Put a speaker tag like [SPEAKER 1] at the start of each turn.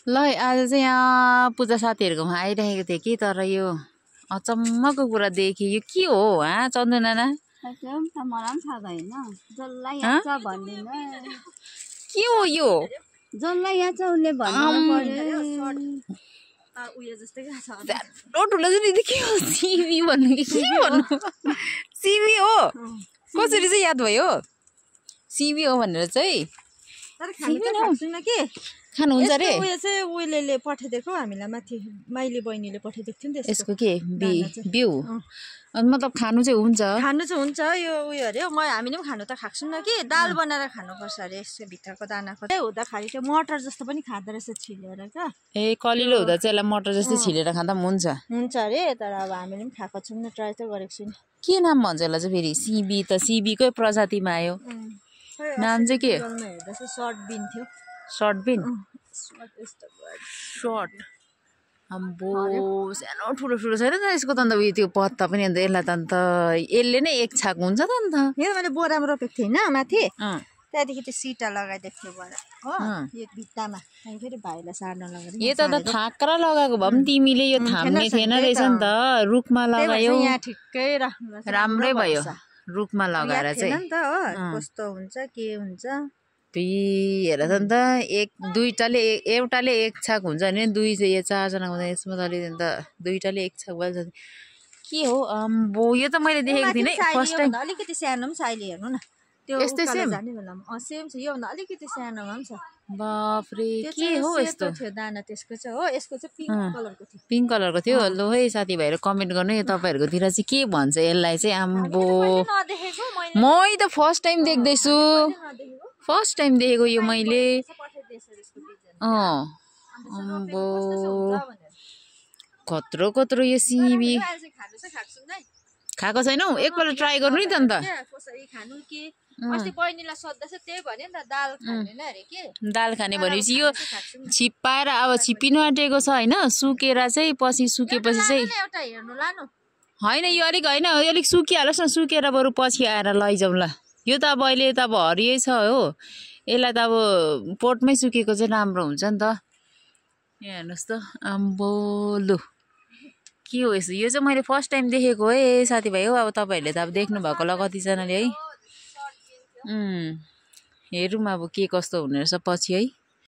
[SPEAKER 1] ल आज चाहिँ यहाँ पूजा साथीहरुकोमा आइरहेको थिएँ कि तर यो अचम्मको कुरा देखेँ। यो के हो चन्दन नाना?
[SPEAKER 2] मलाई पनि थाहा भएन। जसलाई याद छ भन्दिन।
[SPEAKER 1] के हो यो?
[SPEAKER 2] जसलाई याद छ उसले भन्नु पर्यो।
[SPEAKER 1] उयो जस्तै छ। ठुलो चाहिँ के हो? सिमी भन्नु कि के भन्नु? सिमी हो। कसरी चाहिँ याद भयो? सिमी हो भनेर चाहिँ।
[SPEAKER 2] तर खानु त सक्छुन के?
[SPEAKER 1] खानुहुन्छ रे?
[SPEAKER 2] उयो चाहिँ उइलेले पठाइदिएको हामीलाई माथि माइली बहिनीले पठाइदिएको थियो नि त्यसको।
[SPEAKER 1] यसको के बिउ? मतलब खानु चाहिँ हुन्छ?
[SPEAKER 2] खानु चाहिँ हुन्छ। यो उयो अरे हामीले पनि खानु त खाक्छौँ न कि दाल बनाएर खानुपर्छ अरे। यसको भित्रको दानाको हुँदाखेरि त्यो मटर जस्तो पनि खाँदो रहेछ छिलेर क्या।
[SPEAKER 1] ए कलिलो हुँदा चाहिँ यसलाई मटर जस्तै छिलेर खाँदा पनि हुन्छ?
[SPEAKER 2] हुन्छ अरे तर अब हामीले पनि खाएको छौँ नि, ट्राई त गरेको छौँ।
[SPEAKER 1] के नाम भन्छ यसलाई चाहिँ फेरि? सिबी त सिबीकै प्रजातिमा आयो। नाम चाहिँ के?
[SPEAKER 2] सर्ट बिन थियो।
[SPEAKER 1] सर्ट बिन? सर्ट अम्बो सानो ठुलो ठुलो छैन त यसको त अन्त उयो त्यो पत्ता पनि। अन्त यसलाई त अन्त यसले नै एक छाक हुन्छ त अन्त।
[SPEAKER 2] यो मैले बोरामा रोपेको थिएँ होइन माथि, त्यहाँदेखि त्यो सिटा लगाइदिएको थियो बोरा हो यो भित्तामा। फेरि भाइलाई सार्न लगाएर
[SPEAKER 1] यो त थाक्रा लगाएको भए पनि तिमीले यो थाम्ने थिएन रहेछ नि त। रुखमा लगायो
[SPEAKER 2] यहाँ ठिक्कै
[SPEAKER 1] राम्रै भयो। रुखमा लगाएर चाहिँ
[SPEAKER 2] कस्तो हुन्छ के हुन्छ
[SPEAKER 1] हेर त अन्त एउटाले एक छाक हुन्छ भने दुई चाहिँ चारजना हुँदा यसमा त अलि अन्त दुईटाले एक छाक भइहाल्छ। के हो अम्बो? यो त मैले देखेको थिइनँ फर्स्ट टाइम।
[SPEAKER 2] अलिकति सानो पनि साइली हेर्नु न त्यो
[SPEAKER 1] यस्तै सेम
[SPEAKER 2] सेम छ। यो भन्दा अलिकति सानोमा पनि छ।
[SPEAKER 1] बाफरे के हो यस्तो?
[SPEAKER 2] थियो दाना त्यसको चाहिँ हो। यसको चाहिँ पिङ्क कलरको थियो।
[SPEAKER 1] पिङ्क कलरको थियो। ल है साथीभाइहरू कमेन्ट गर्नु है तपाईँहरूकोतिर चाहिँ के भन्छ यसलाई चाहिँ। आम्बो मै त फर्स्ट टाइम देख्दैछु। फर्स्ट टाइम देखेको यो मैले। अम्बो कत्रो कत्रो यो सिमी खाएको छैनौ? एकपल्ट ट्राई गर्नु नि त अन्त। दाल खाने भनेपछि यो छिप्पाएर अब छिप्पिनु आँटेको छ होइन। सुकेर चाहिँ पछि सुकेपछि चाहिँ होइन यो अलिक होइन अलिक सुकिहालोस् न। सुकेर बरु पछि आएर लैजाउँ ल। यो त अब अहिले त अब हरियै छ हो। यसलाई त अब पोटमै सुकेको चाहिँ राम्रो हुन्छ नि त। यहाँ हेर्नुहोस् त आम्बो लु के हो यस्तो? यो चाहिँ मैले फर्स्ट टाइम देखेको है साथीभाइ हो। अब तपाईँहरूले त अब देख्नु भएको होला कतिजनाले है। हेरौँ अब के कस्तो हुने रहेछ पछि है।